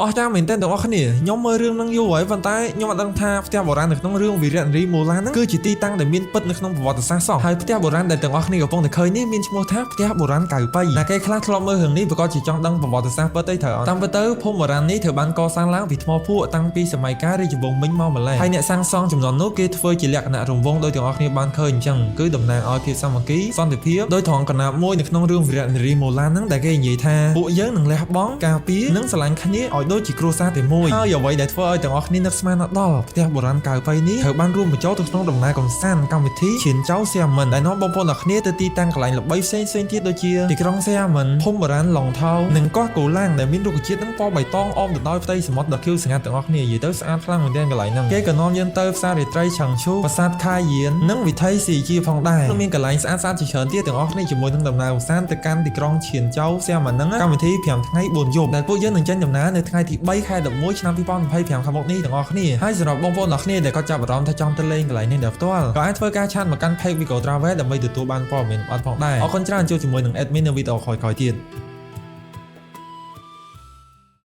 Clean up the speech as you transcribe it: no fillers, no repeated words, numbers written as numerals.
អស្ចារ្យមែនទែនទាំងអស់គ្នាខ្ញុំមើលរឿងហ្នឹងយូរហើយប៉ុន្តែខ្ញុំអត់ដឹងថាផ្ទះបុរាណនៅក្នុងរឿងវីរៈនារីមូឡានហ្នឹងគឺជាទីតាំងដែលមានពិតនៅក្នុងប្រវត្តិសាស្ត្រសោះហើយផ្ទះបុរាណដែលទាំងអស់គ្នាកំពុងតែឃើញនេះមានឈ្មោះថាផ្ទះបុរាណកៅប៉ីណាគេខ្លះធ្លាប់មើលរឿងនេះប្រកាសជាចង់ដឹងប្រវត្តិសាស្ត្រពិតអីត្រូវអត់តាមពិតទៅភូមិបុរាណនេះត្រូវបានកសាងឡើងពីថ្មភក់តាំងពីសម័យកាលរាជវង្សមីងមកម្ល៉េះហើយអ្នកសាងសង់ចំនួននោះគេធ្វើជាលក្ខណៈរង្វង់ដោយទាំងអស់គ្នាបានឃើញអញ្ចឹងគឺតំណាងឲ្យភាពសាមគ្គីសន្តិភាពដោយត្រង់កណាបមួយនៅក្នុងរឿងវីរៈនារីមូឡានហ្នឹងដែលគេនិយាយថាពួកយើងនឹងលះបង់ការពារនិងស្រឡាញ់គ្នាឲ្យដូចជាគ្រួសារតែមួយហើយអ្វីដែលធ្វើឲ្យទាំងអស់គ្នានឹកស្មានដល់ផ្ទះបុរាណកៅប៉ីនេះត្រូវបានរួមបញ្ចូលទៅក្នុងដំណើរកម្សាន្តកម្មវិធីឈានចៅសៀមិនដែលនាំបងប្អូនទាំងគ្នាទៅទីតាំងកន្លែងល្បីផ្សេងៗទៀតដូចជាទីក្រុងសៀមិនភូមិបុរាណឡុងថៅនិងកោះកូឡាងដែលមានរុក្ខជាតិនិងពណ៌បៃតងអមទៅដោយផ្ទៃសមុទ្រដ៏ខៀវស្ងាត់ទាំងអស់គ្នានិយាយទៅស្អាតខ្លាំងមែនទែនកន្លែងហ្នឹងគេក៏នាំយើងទៅផ្សាររាត្រីឆាងឈូប្រាសាទខាយៀននិងវិថីស៊ីជាផងដែរនិងមានកន្លែងស្អាតៗជាច្រើនទៀតទាំងអស់គ្នាជាមួយនឹងដំណើរកម្សាន្តទៅកាន់ទីក្រុងឈៀនចៅសៀមិនហ្នឹងកម្មវិធី5ថ្ងៃ4យប់ដែលពួកយើងនឹងចេញដំណើរនៅថ្ងៃទី3ខែ11ឆ្នាំ2025ខាងមុខនេះទាំងអស់គ្នាហើយសម្រាប់បងប្អូនទាំងគ្នាដែលគាត់ចាប់អារម្មណ៍ថាចង់ទៅលេងកន្លែងនេះដោយផ្ទាល់ក៏អាចធ្វើការ chat មកកាន់ page Vigo Travel ដើម្បីទទួលបានព័ត៌មានលម្អិតផងដែរអរគុណច្រើនជួបជាមួយនឹង admin នៅវីដេអូក្រោយៗទៀត។